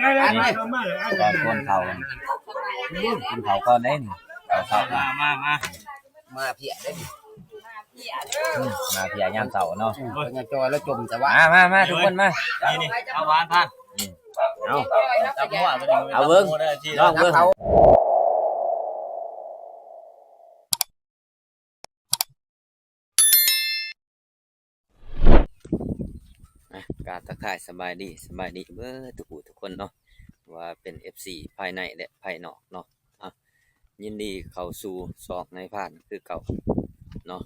ນີ້ ກ່ອນຄົນເຂົ້າ ກິນເຂົ້າກ່ອນເດ້ນີ້ ເຂົ້າເຊົ້າ ມາ ມາ ມາ ມາເພຍເດ້ນີ້ ອືມ ມາເພຍຍາມເຊົ້າເນາະ ອືມ ເພິ່ນຍັງຈ່ອຍແລ້ວຈົມແຕ່ວ່າ ມາ ມາ ມາ ທຸກຄົນມາ ນີ້ ນີ້ ເອົາຫວານພາ ອືມ ເອົາ ເອົາເບິ່ງ ລອງເບິ່ງ ອ່ະ ກາບທັກທາຍສະບາຍດີ ສະບາຍດີເບິດທຸກຜູ້ທຸກຄົນເນາະ ວ່າເປັນເອັຟຊີພາຍໃນ ແລະ ພາຍນອກເນາະ ອ່ະ ຍິນດີເຂົ້າສູ່ຊ່ອງນາຍພານຄືເກົ່າເນາະ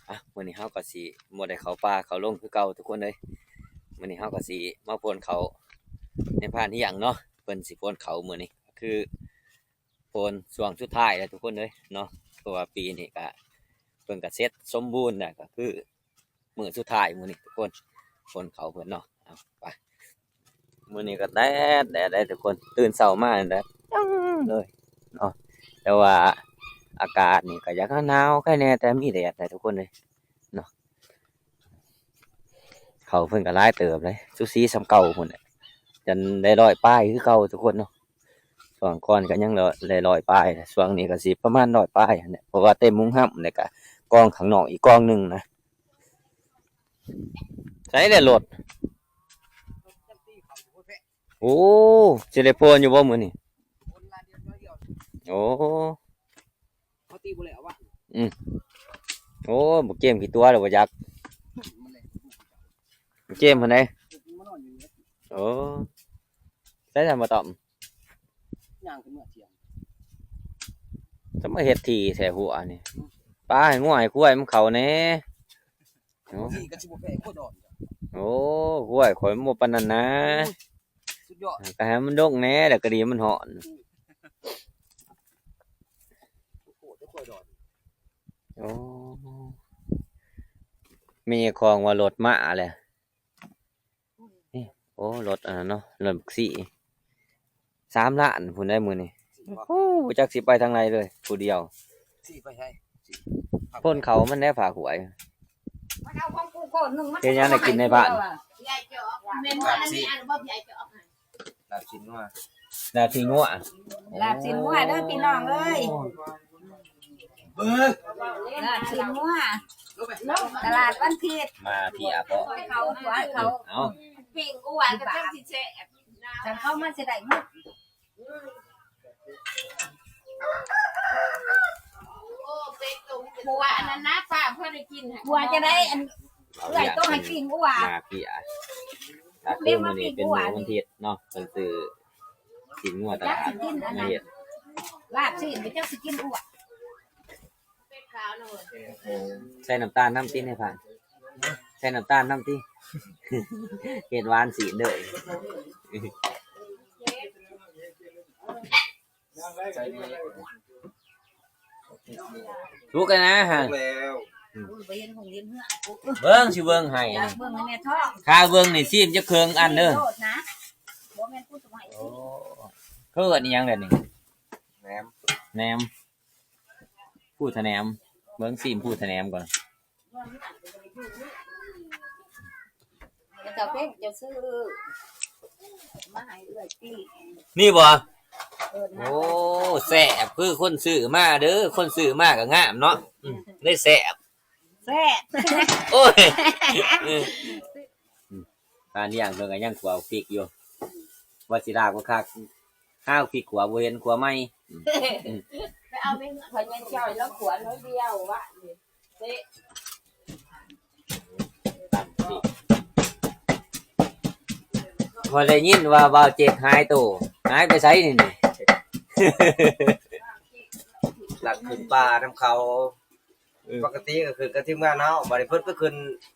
ອ່ະ ມື້ນີ້ເຮົາກໍຊິບໍ່ໄດ້ເຂົ້າປ່າເຂົ້າດົງຄືເກົ່າທຸກຄົນເອີຍ ມື້ນີ້ເຮົາກໍຊິມາໂພນເຂົ້ານາຍພານຮຽງເນາະ ເພິ່ນຊິໂພນເຂົ້າມື້ນີ້ ຄື ໂພນຊ່ວງສຸດທ້າຍແລ້ວທຸກຄົນເອີຍເນາະ ເພາະວ່າປີນີ້ກະເພິ່ນກະເສັດສົມບູນແລ້ວ ກະຄືມື້ສຸດທ້າຍມື້ນີ້ທຸກຄົນ ໂພນເຂົ້າເພິ່ນເນາະ ເອົາ ໄປ ມື້ນີ້ກະແດດ ແດດເດ້ທຸກຄົນ ຕື່ນເຊົ້າມາແດດຈັ່ງເລີຍເນາະ ແຕ່ວ່າອາກາດນີ້ກະຢາກໜາວໆ ໃຄແດ່ ແຕ່ມີແດດແຫຼະທຸກຄົນເອີຍ ເນາະ ເຂົ້າເພິ່ນກໍຫຼາຍເຕີບເລີຍ ສູສີສ່ຳເກົ່າພຸ້ນແຫຼະ ຈົນໄດ້ຮ້ອຍປາຍຄືເກົ່າທຸກຄົນເນາະ ຊ່ວງກ່ອນກໍຍັງໄດ້ຮ້ອຍປາຍ ຊ່ວງນີ້ກໍຊິປະມານຮ້ອຍປາຍຫັ້ນແຫຼະ ເພາະວ່າເຕັມໂຮງຮຳ ແລ້ວກໍກອງຂ້າງນອກອີກກອງໜຶ່ງນະ ໃສແຫຼະລົດ ໂອ້ ຊິໄດ້ໂພນຢູ່ບໍ່ມື້ນີ້ ໂອ້ ເຂົາຕີບໍ່ແລ້ວວະ ອືມ ໂອ້ ບັກເກມຂີ້ຕົວະແລ້ວບໍ່ຈັກ ມັນແລ້ວ ບັກເກມຫັ້ນໃດ ມັນນອນຢູ່ນີ້ ໂອ້ ໃສຊັ້ນບໍ່ຕ້ອມ ຍ່າງຂຶ້ນເມືອຖຽງ ຈະມາເຮັດທີ່ແທ້ຫົວນີ້ ປາໃຫ້ງົວໃຫ້ຄວາຍມັນເຂົ້າແດ່ ໂອ້ ທີ່ກໍຊິບໍ່ແພ້ກວດອນ ໂອ້ ຄວາຍຂ້ອຍມັນບໍ່ປານນັ້ນນາ ໂອ້ຍ ສຸດຍອດ ກໍໃຫ້ມັນດົກແດ່ ແລ້ວກໍດີມັນຮ້ອນ ໂອ້ ແມ່ຂອງວ່າລົດມາແລ້ວ ນີ້ ໂອ້ ລົດອັນນັ້ນເນາະ ລົດບັກຊີ ສາມລ້ານພຸ້ນໄດ໋ມື້ນີ້ ໂອ້ ບໍ່ຈັກຊິໄປທາງໃດເລີຍ ຜູ້ດຽວ ຊິໄປໃສ ຄົນເຂົາມັນແດ່ຝາກຫວຍ ມັນເອົາຂອງກູໂກນໜຶ່ງ ມັນເຮັດຫຍັງໄດ້ກິນໃນບ້ານ ລາບຊີ້ນ ລາບຊີ້ນງົວ ລາບຊີ້ນງົວ ລາບຊີ້ນງົວເດີພີ່ນ້ອງເອີຍ ລາບຊີ້ນງົວ ຕະຫຼາດວັນທິດ ມາເພຍເພາະ ເຂົາ ເຂົາ ເອົາ ປີ້ງອົ່ວກໍຈັ່ງຊິແຊບ ຄັນເຂົາມາຊິໄດ້ໝົດ ໂອ້ ເປັດຕົວ ອັນນັ້ນນະ ປ້າພໍໄດ້ກິນ ຜົວຈະໄດ້ອັນ ເອື້ອຍຕ້ອງໃຫ້ປີ້ງອົ່ວ ມາເພຍ ກໍຄືມື້ນີ້ເປັນມື້ວັນທິດເນາະ ເພິ່ນຊື້ຊີ້ນງົວຕະຫຼາດມາເຮັດ ລາບຊີ້ນ ບໍ່ຈັກຊິກິນອົ່ວ ໃສ່ນ້ຳຕານນຳຕິ ໃນພານ ໃສ່ນ້ຳຕານນຳຕິ ເຮັດຫວານຊີ້ນເດີ ສຸກແລ້ວນະ ສຸກແລ້ວ ອືມ ໄປເຫັນຫົງເຫັນເຮືອນ ເບິ່ງ ຊິເບິ່ງໃຫ້ ຢາກເບິ່ງໃຫ້ແມ່ທ້ອງ ຖ້າເບິ່ງນີ້ຊີມຈັກເຄິ່ງອັນເດີ ໂລດນະ ບໍ່ແມ່ນຜູ້ສະໄໝ ໂອ້ ເຂົາເອີ້ນອີ່ຫຍັງແຫຼະນີ້ ແໜມ ແໜມ ພູທະແໜມ ເບິ່ງຊີມພູທະແໜມກ່ອນ ເຈົ້າເພັງເຈົ້າຊື້ມາໃຫ້ເອື້ອຍປີ້ງ ນີ້ບໍ່? ເອີ ໂອ້ ແຊບ ຄືຄົນຊື້ມາເດີ ຄົນຊື້ມາກໍງາມເນາະ ອືມ ໄດ້ແຊບ ແຊບ ໂອ້ຍ ເອີ ອືມ ປານຫຍັງເພິ່ນກໍຍັງຂົ້ວພິກຢູ່ ວ່າຊິລາບບໍ່ຄັກ ຫາພິກຂົ້ວບໍ່ເຫັນ ຂົ້ວໃໝ່ ອືມ ໄປເອົາໄປເຮືອນ ຂ້ອຍຍັງຈ່ອຍລາວຂົ້ວໜ້ອຍດຽວວະ ຂ້ອຍໄດ້ຍິນວ່າບ່າວເຈັດຫາຍໂຕ ຫາຍໄປໃສນີ້ ນີ້ ລັກຂຶ້ນປ່ານຳເຂົາ ເອີ ປົກກະຕິກໍຂຶ້ນກັບທີມງານເຮົາ ບາດນີ້ເພິ່ນໄປຂຶ້ນ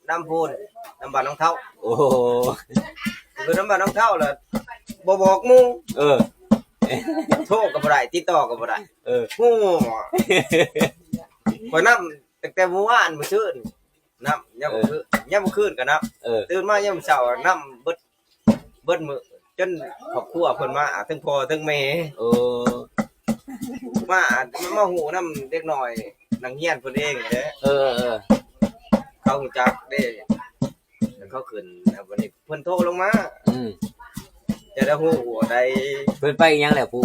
ນຳພຸ້ນ ນຳບ້ານນ້ອງເທົ້າ ໂອ້ ຂຶ້ນນຳບ້ານນ້ອງເທົ້າແລ້ວບໍ່ບອກໝູ່ ເອີ ໂທກໍບໍ່ໄດ້ ຕິດຕໍ່ກໍບໍ່ໄດ້ ເອີ ໂອ້ ຂ້ອຍນຳ ຕັ້ງແຕ່ມື້ວານມື້ຊືນ ນຳ ຍາມ ເອີ ຄືນ ຍາມມື້ຄືນກໍນຳ ເອີ ຕື່ນມາຍາມເຊົ້ານຳເບິດ ເບິດມື້ ຈົນຄອບຄົວເພິ່ນມາ ທັງພໍ່ທັງແມ່ ເອີ ມາ ມາຮູ້ນຳເດັກນ້ອຍນັກຮຽນເພິ່ນເອງເດ້ ເອີ ເອີ ເຂົາຮູ້ຈັກເດ້ ແລ້ວເຂົາຂຶ້ນ ແລ້ວບັດນີ້ເພິ່ນໂທລົງມາ ອືມ ຈະໄດ້ຮູ້ໄດ້ ເພິ່ນໄປອີ່ຫຍັງແລ້ວຜູ້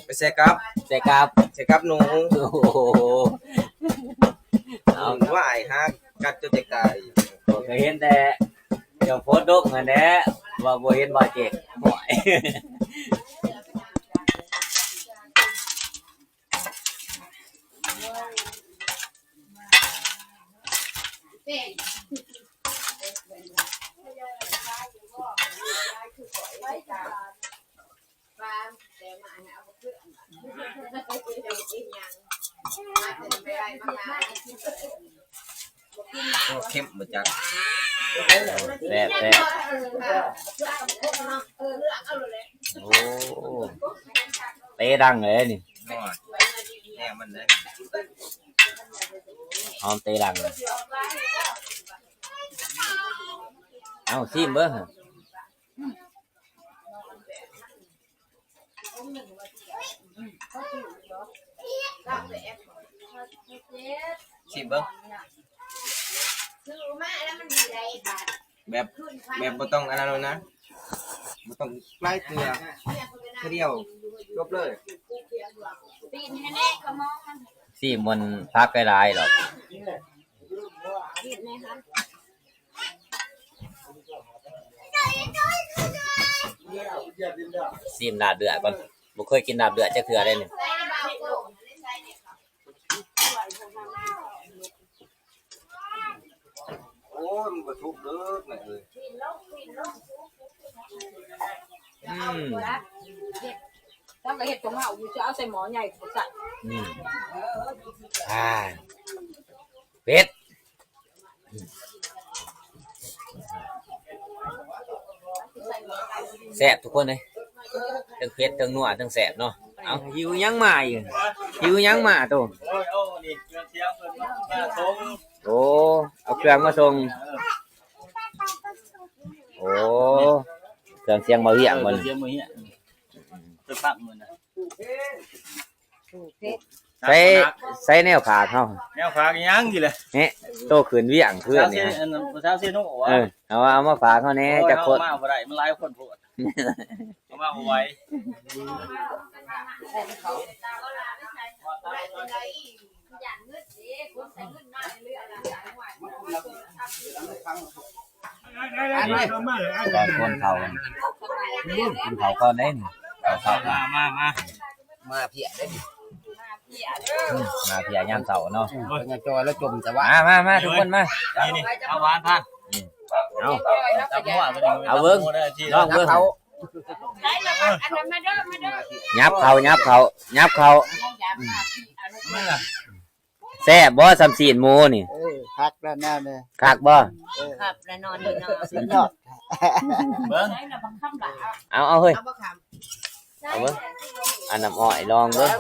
ໄປແຊກັບ ແຊກັບ ແຊກັບໜູ. ໂອ້ໂຫ ເອົາ ຫວາຍ ຫາກັດຈົນຈະຕາຍ. ຂ້ອຍກໍເຫັນແຕ່ເຈົ້າໂພສລົງຫັ້ນແຫຼະ ວ່າບໍ່ເຫັນບ່າວເຈັກ ໂອ້ຍ. ໂອ້ ເຄັມບໍ່ຈັກ ແຊບໆ. ໂອ້ ເຕະດັງເລີຍນີ້ ແນວມັນເດ້ ຫອມເຕະດັງ. ເອົາ ຊີມເບິ່ງ. ຊີມເບິ່ງ ແບບ ແບບບໍ່ຕ້ອງອັນນັ້ນແລ້ວນະ ບໍ່ຕ້ອງຫຼາຍເທື່ອ ເທື່ອດຽວຈົບເລີຍ. ຊີມມັນຜັກຫຼາຍໆດອກ. ຊີມລາບເລືອດກ່ອນ ບໍ່ເຄີຍກິນລາບເລືອດຈັກເທື່ອເດ້ນີ້. ໂອ້ຍ ມັນບໍ່ສຸກເດີແມ່ເອີຍ. ອືມ ເຮັດ ເຈົ້າກໍເຮັດຂອງເຮົາຢູ່ ຈະເອົາໃສ່ໝໍ້ໃຫຍ່ກໍບໍ່ໃສ່. ອືມ ອ່າ ເຜັດ. ແຊບທຸກຄົນເອີຍ ທັງເຜັດ ທັງນົວ ທັງແຊບເນາະ. ເອົ້າ ຫິວຫຍັງມາອີກ ຫິວຫຍັງມາໂຕ. ໂອ້ຍ ເອົານີ້ເຄື່ອງສຽງເພິ່ນມາສົ່ງ. ໂອ້ ເອົາເຄື່ອງມາສົ່ງ. ໂອ້ ເຄື່ອງສຽງບໍ່ຮຽງບໍ່ນີ້ ເຄື່ອງສຽງບໍ່ຮຽງ ໄປຟັງມື້ນະ. ໃສ່ ໃສ່ແນວຝາກເຮົາ ແນວຝາກຫຍັງຢູ່ແຫຼະ ແນະ ໂຕຂຶ້ນວຽງຄືນນີ້ ອັນນັ້ນ ພາສາເຊໂນ ເອີ ເອົາ ເອົາມາຝາກເຮົາແດ່ ໂອ້ຍ ຈັກຄົນ ເອົາມາບໍ່ໄດ້ ມັນຫຼາຍຄົນໂພດ ເອົາມາບໍ່ໄຫວ. ກ່ອນຄົນເຂົ້າ ຄົນເຂົ້າກ່ອນເດ້ ເຂົ້າ ເຂົ້າ ມາ ມາ ມາ ມາເພຍເດ້ນີ້ ມາເພຍຍາມເຊົ້າເນາະ. ເພິ່ນຈະຈ່ອຍແລ້ວຈົມສະຫວາ ມາ ມາ ມາ ທຸກຄົນມາ ນີ້ ນີ້ ເອົາຫວານພາ ນີ້ ເອົາ ເອົາເບິ່ງ ລອງເບິ່ງ ຫຍັບເຂົ້າ ຫຍັບເຂົ້າ ຫຍັບເຂົ້າ. ແຊບບໍ່ ສ່ຳຊີ້ນໝູນີ້? ເອີ ຄັກແລ້ວນະ ຄັກບໍ່? ເອີ ຄັກແລ້ວນອນເນາະ ສຸດຍອດ ເບິ່ງ ເອົາ ເອົາເຮີ້ຍ ເອົາເບິ່ງ ອັນນ້ຳອ້ອຍລອງເບິ່ງ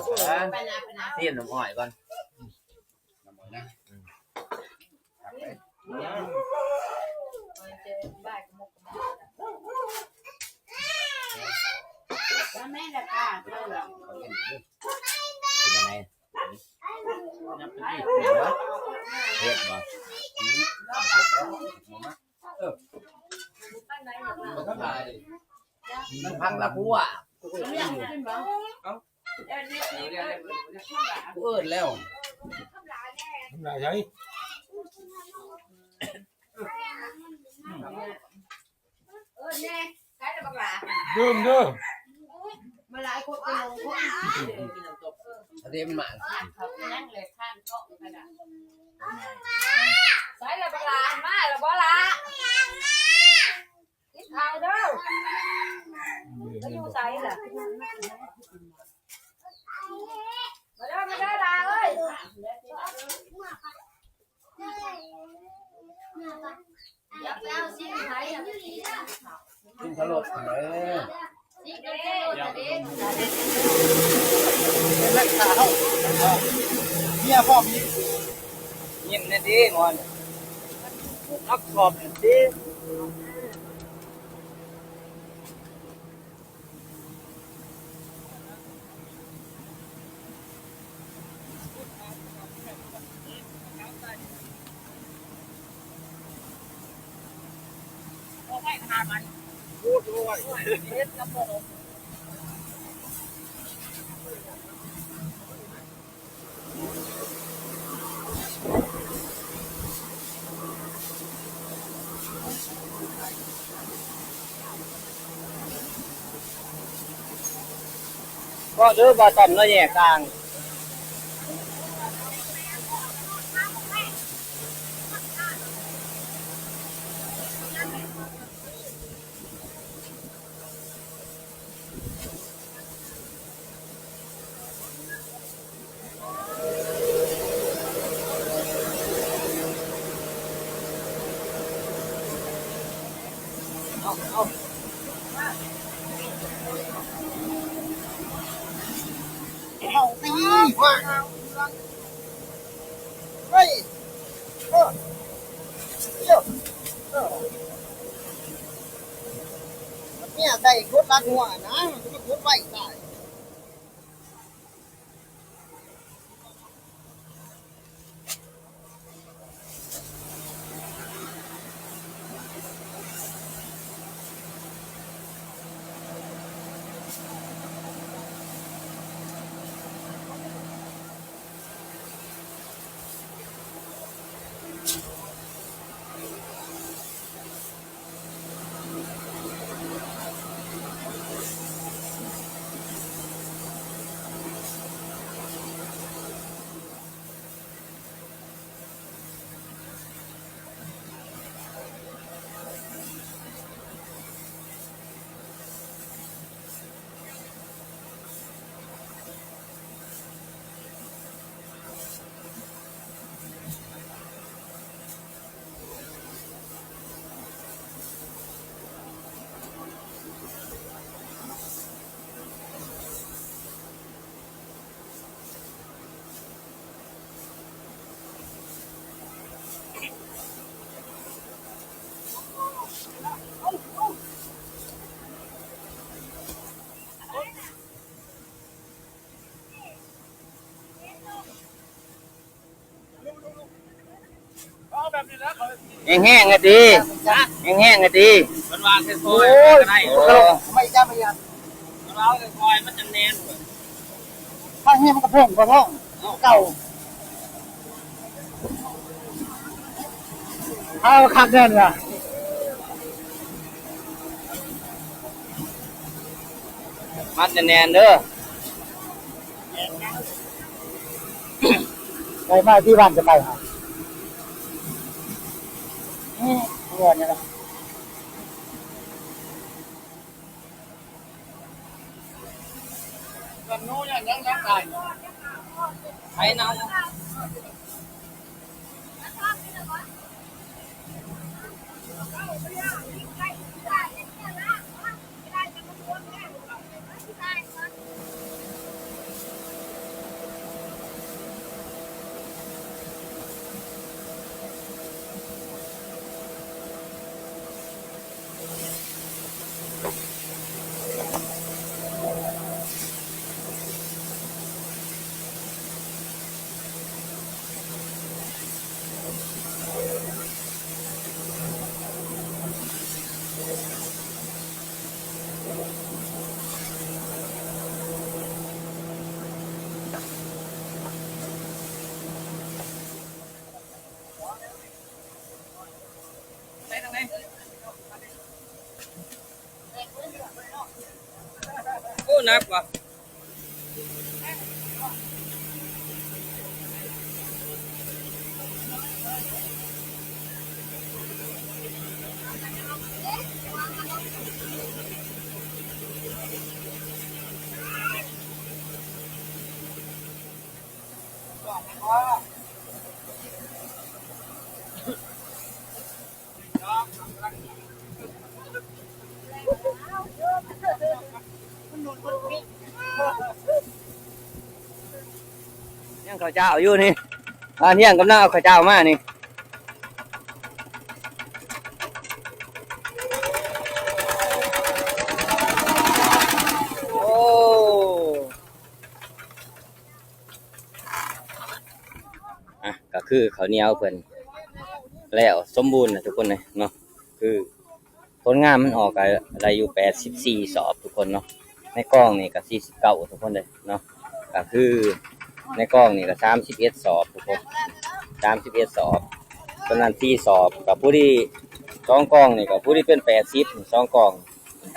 ຊີມນ້ຳອ້ອຍກ່ອນ. ເປັນຈັ່ງໃດ? ເຜັດບໍ່? ມັນພັງລະບົວ ກູເອີ້ນແລ້ວ ນ້ຳລາຍໃສ? ເອີ ແນ່ ໃຊ້ແລ້ວບັກຫຼາ ດື່ມເດີ ມາຫຼາຍຄົນກໍລົງຄົນ ເດ້ມັນມາ ເຂົາຍັງເລີຍທານເຈາະກະດາ ໃຊ້ແລ້ວບັກຫຼາ ມາແລ້ວບໍ່ລະ? ກິນເຂົ້າເດີ ໄປຢູ່ໃສລະ? ມາເດີ ມາເດີຫຼ້າເອີຍ ກິນເຂົ້າໂລດເດີ ເປັນແມ່ຄ້າເຮົາ ເມຍພ້ອມອີກ ຍິ້ມແດ່ຕິ ມ່ອນ ຮັກຊອບແດ່ຕິ. ບໍ່ໄດ້ຂະໜາດນັ້ນ. ເພາະເດີ ບໍ່ຕ້ອມເນາະແຍກທາງ. ເອົາຕີ ເຮີ້ຍ ເອີ ເອີ ເມຍໃສ່ກົດລັດຫົວນະ ມັນກໍກົດໄວ້ຕາຍ. ແຮງໆ ອະຕິ ຮະ ແຮງໆ ອະຕິ ເພິ່ນວ່າຄ່ອຍໆ ໂອ້ຍ ກໍໄດ້ ໂອ້ ເພິ່ນວ່າຄ່ອຍໆ ມັນຈັ່ງແໜ້ນ ທາງນີ້ມັນກະໂພງກະພອງເກົ່າ ເອົາຄັກແນ່ນລະ ມັດແໜ້ນໆ ເດີ. ໄປມາທີ່ບ້ານຈະໄປຫາ ນີ້ ເຮືອນນີ້ລະ. ໄປນຳ.ໂອ້ ໜັກວ່ະ. ຍັງເຂົ້າເຈົ້າຢູ່ນີ້ ອ່າ ທ່ຽງກຳລັງເອົາເຂົ້າເຈົ້າມານີ້. ໂອ້ ອ່ະ ກໍຄືເຂົ້າໜຽວເພິ່ນແລ້ວສົມບູນນະທຸກຄົນເນາະ ຄື ຜົນງານມັນອອກກໍໄດ້ຢູ່ແປດສິບສີ່ສອບທຸກຄົນເນາະ. ໃນກ່ອງນີ້ກໍສີ່ສິບເກົ້າທຸກຄົນເດ້ເນາະ. ກໍຄືໃນກ່ອງນີ້ກໍສາມສິບເອັດສອບທຸກຄົນ ສາມສິບເອັດສອບ. ຕົວນັ້ນສີ່ສອບ ກໍພໍດີ ສອງກ່ອງນີ້ກໍພໍດີເປັນແປດສິບ ສອງກ່ອງ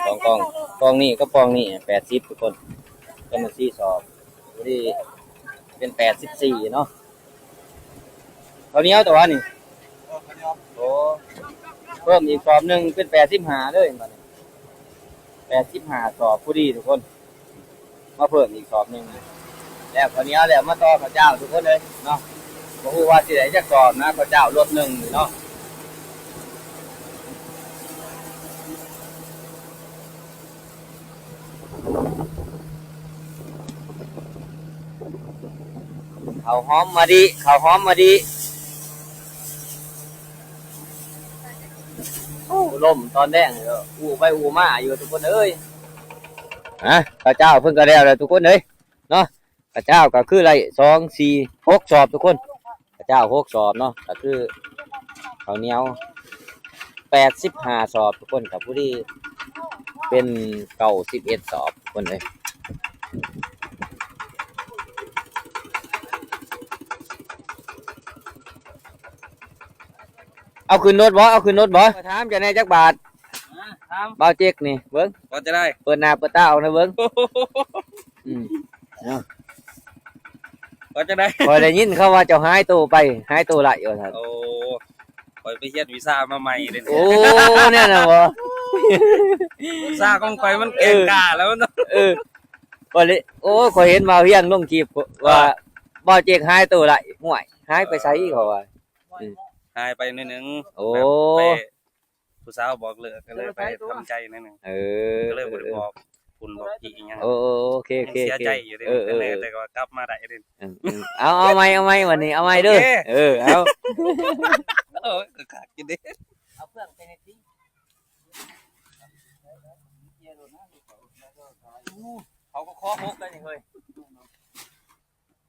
ສອງກ່ອງ ກ່ອງນີ້ກັບກ່ອງນີ້ແປດສິບທຸກຄົນ. ຕົວນັ້ນສີ່ສອບ ພໍດີເປັນແປດສິບສີ່ເນາະ. ເຂົ້າໜຽວແຕ່ວ່ານີ້ ໂອ້ ເພີ່ມອີກສອບໜຶ່ງເປັນແປດສິບຫ້າເລີຍບາດນີ້ ແປດສິບຫ້າສອບພໍດີທຸກຄົນ. ມາເພີ່ມອີກສອບໜຶ່ງ ແລ້ວເຂົ້າໜຽວແລ້ວ ມາຕໍ່ເຂົ້າເຈົ້າທຸກຄົນເອີຍເນາະ. ບໍ່ຮູ້ວ່າຊິໄດ້ຈັກສອບນະ ເຂົ້າເຈົ້າລົດໜຶ່ງນີ້ເນາະ. ເຂົ້າຫອມມະລິ ເຂົ້າຫອມມະລິ. ໂອ້ ລົມຕອນແລງ ອູ່ໄປອູ່ມາຢູ່ທຸກຄົນເອີຍ. ຮະ ເຂົ້າເຈົ້າເພິ່ນກໍແລ້ວແຫຼະທຸກຄົນເອີຍເນາະ. ເຂົ້າເຈົ້າກໍຄືໄດ້ສອງ ສີ່ ຫົກສອບທຸກຄົນ ເຂົ້າເຈົ້າຫົກສອບເນາະ. ກໍຄືເຂົ້າໜຽວແປດສິບຫ້າສອບທຸກຄົນ ກໍພໍດີເປັນເກົ້າສິບເອັດສອບທຸກຄົນເອີຍ. ເອົາຂຶ້ນລົດບໍ່? ເອົາຂຶ້ນລົດບໍ່? ຖາມເຈົ້າແດ່ຈັກບາດ? ຖາມບ່າວເຈັກນີ້ເບິ່ງ ວ່າຈະໄດ້ ເປີດໜ້າເປີດຕາອອກນະເບິ່ງ. ອືມ ເນາະ ວ່າຈະໄດ້? ຂ້ອຍໄດ້ຍິນເຂົາວ່າເຈົ້າຫາຍໂຕໄປ ຫາຍໂຕໄຫຼວ່າຊັ້ນ. ໂອ້ ຂ້ອຍໄປຮຽນວິຊາມາໃໝ່ເດ້. ໂອ້ ແນວນັ້ນບໍ? ວິຊາຂອງຂ້ອຍມັນແກ່ງກ້າແລ້ວເນາະ. ເອີ ຂ້ອຍເລີຍ ໂອ້ ຂ້ອຍເຫັນບ່າວຮຽງລົງຄລິບວ່າ ເອີ ບ່າວເຈັກຫາຍໂຕໄຫຼ. ຫ້ວຍ ຫາຍໄປໃສເຂົາວ່າ? ອືມ ຫາຍໄປໜ້ອຍໜຶ່ງ. ໂອ້ ແບບໄປ ຜູ້ສາວບອກເລີກ ກໍເລີຍໄປທຳໃຈໜ້ອຍໜຶ່ງ. ເອີ ກໍເລີຍບໍ່ໄດ້ບອກ ເອີ ເອີ ບອກພຸ້ນບອກພີ້ອີ່ຫຍັງ. ໂອ້ ໂອ້ ໂອ້ ໂອເຄ ໂອເຄ ເສຍໃຈຢູ່ເດ້. ເອີ ເອີ ເອີ ແຕ່ກໍກັບມາໄດ້ເດ້. ອືມ ອືມ ເອົາ ເອົາໃໝ່ ເອົາໃໝ່ ວັນນີ້ເອົາໃໝ່ເດີ. ໂອເຄ ເອີ ເອົາ ໂອ້ຍ ຄັກຢູ່ເດ້. ເອົາເຄື່ອງໄປໃຫ້ຕິ ເຂົາກໍຂໍຫົກໄດ້ນີ້ເຮີ້ຍ.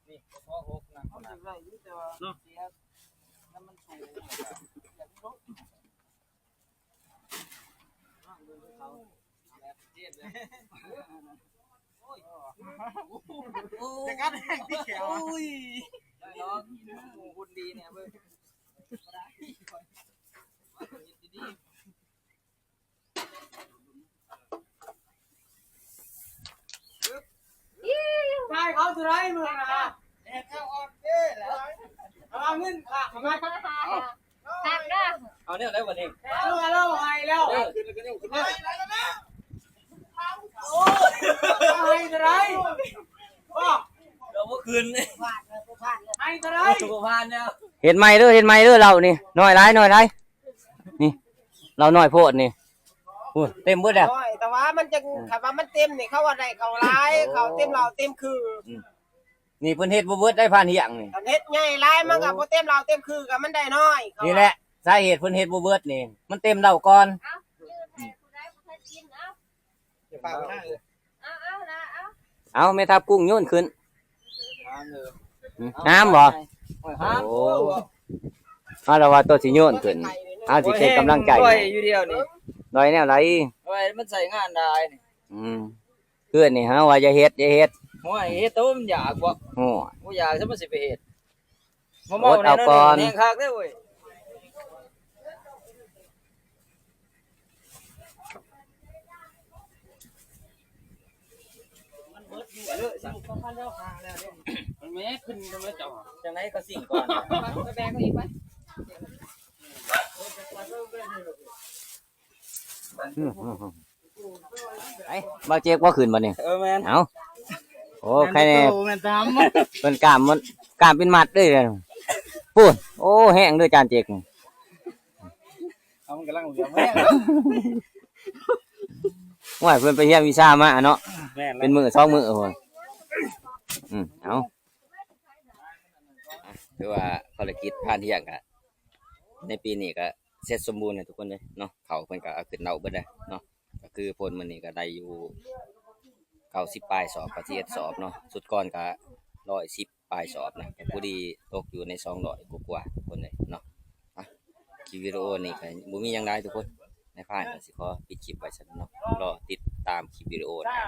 ນີ້ກໍພໍຫົກນະ ເນາະ ມັນສູງ ໂອ້ຍ ໂອ້ຍ ຈະກັດແຮງຕິແຂວ ໂອ້ຍ ໄດ້ດອກ ໝູ່ຫຸ່ນດີແດ່ເວີ້ຍ ບໍ່ໄດ້ ເຮັດດີໆ. ຈ່າຍເຂົາເທົ່າໃດມື້ນະ? ເອົາເງິນຄ່າເຂົ້າມາ ຄັກເດີ. ເອົາແນວໃດບັດນີ້? ເອົາແລ້ວ ໃຫ້ແລ້ວ ເອີ ໃຫ້ເທົ່າໃດ? ບໍ່ ເອົາບໍ່ຂຶ້ນ ໃຫ້ເທົ່າໃດ? ບໍ່ຜ່ານແລ້ວ. ເຮັດໃໝ່ເດີ ເຮັດໃໝ່ເດີ ເຫຼົ້ານີ້ ໜ້ອຍຫຼາຍ ໜ້ອຍຫຼາຍ. ນີ້ ເຫຼົ້ານ້ອຍໂພດນີ້ ໂອ້ຍ ເຕັມເບິດແລ້ວ. ນ້ອຍ ແຕ່ວ່າມັນຈະ ອືມ ຄັນວ່າມັນເຕັມນີ້ ເຂົາວ່າໄດ້ເຂົ້າຫຼາຍ ໂອ້ ເຂົ້າເຕັມເຫຼົ້າເຕັມຄື. ອືມ ນີ້ເພິ່ນເຮັດບໍ່ເບິດໄດ໋ ພານຮຽງນີ້ ຄັນເຮັດໃຫຍ່ຫຼາຍ ໂອ້ ມັນກໍບໍ່ເຕັມເຫຼົ້າເຕັມຄື ກໍມັນໄດ້ນ້ອຍ. ນີ້ແຫຼະສາເຫດເພິ່ນເຮັດບໍ່ເບິດນີ້ ມັນເຕັມເຫຼົ້າກ່ອນ. ເອົາ ອືມ ເອົາ ເອົາ ແມ່ທັບກຸ້ງໂຍນຂຶ້ນ ງາມບໍ່? ໂອ້ຍ ງາມ ໂອ້ ເຮົາລະວ່າໂຕຊິໂຍນຂຶ້ນ ເຮົາຊິເປັນກຳລັງໃຈໃຫ້ ຢູ່ດຽວນີ້ ໜ້ອຍແນວໃດ? ໂອ້ຍ ມັນໃຊ້ງານໄດ້ນີ້. ອືມ ຄືນີ້ເຮົາວ່າຢ່າເຮັດ ຢ່າເຮັດ ໂອ້ຍ ເຮັດໂຕມັນຢາກບໍ່? ໂອ້ຍ ບໍ່ຢາກຊະມັນຊິໄປເຮັດ. ມາເວົ້າແນວນັ້ນແຮງຄັກເດ້ເວີ້ຍ. ມັນເບິດຢູ່ເລີຍຊັ້ນ ມັນແມ່ນຂຶ້ນ ແມ່ນເຈົ້າ ຈັ່ງໃດກໍສິ່ງກ່ອນ ໄປແບກເອົາອີກໄປ. ອືມ ອືມ ອືມ ໄປ ບ່າວເຈັກບໍ່ຂຶ້ນບັດນີ້. ເອີ ແມ່ນ ເອົາ ໂອ້ ໃຄແນ່ ແມ່ນຕາມ ເພິ່ນກ້າມມັນ ກ້າມເປັນມັດເດ້ພຸ້ນ. ໂອ້ ແຮງເດີຈານເຈັກ ເອົາ ມັນກຳລັງເຫຼືອມແຮງ ໂອ້ຍ ເພິ່ນໄປຮຽນວິຊາມາເນາະ. ແມ່ນແລ້ວ ເປັນມື້ສອງມື້ພຸ້ນ. ອືມ ເອົາ ຖືວ່າພາລະກິດຜ່ານຮຽງກະ ໃນປີນີ້ກະເສັດສົມບູນໃຫ້ທຸກຄົນເລີຍເນາະ. ເຂົ້າເພິ່ນກະເອົາຂຶ້ນເລົາເບິດແລ້ວເນາະ. ກະຄືຜົນມື້ນີ້ກະໄດ້ຢູ່ເກົ້າສິບປາຍສອບ ເກົ້າສິບເອັດສອບເນາະ. ຊຸດກ່ອນກະຮ້ອຍສິບປາຍສອບນະ ກະພໍດີຕົກຢູ່ໃນສອງຮ້ອຍກວ່າໆ ທຸກຄົນເລີຍເນາະ. ອ່ະ ຄລິບວິດີໂອນີ້ກະບໍ່ມີຫຍັງຫຼາຍທຸກຄົນ ນາຍພານກໍຊິຂໍປິດຄລິບໄວ້ສ່ຳນີ້ເນາະ ລໍຕິດຕາມຄລິບວິດີໂອໜ້າ.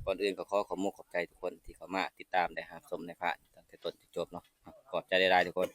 ກ່ອນອື່ນກໍຂໍຂອບມຸກຂອບໃຈທຸກຄົນທີ່ເຂົ້າມາຕິດຕາມ ແລະ ຮັບຊົມນາຍພານຕັ້ງແຕ່ຕົ້ນຈົນຈົບເນາະ. ຂອບໃຈຫຼາຍໆ ທຸກຄົນ.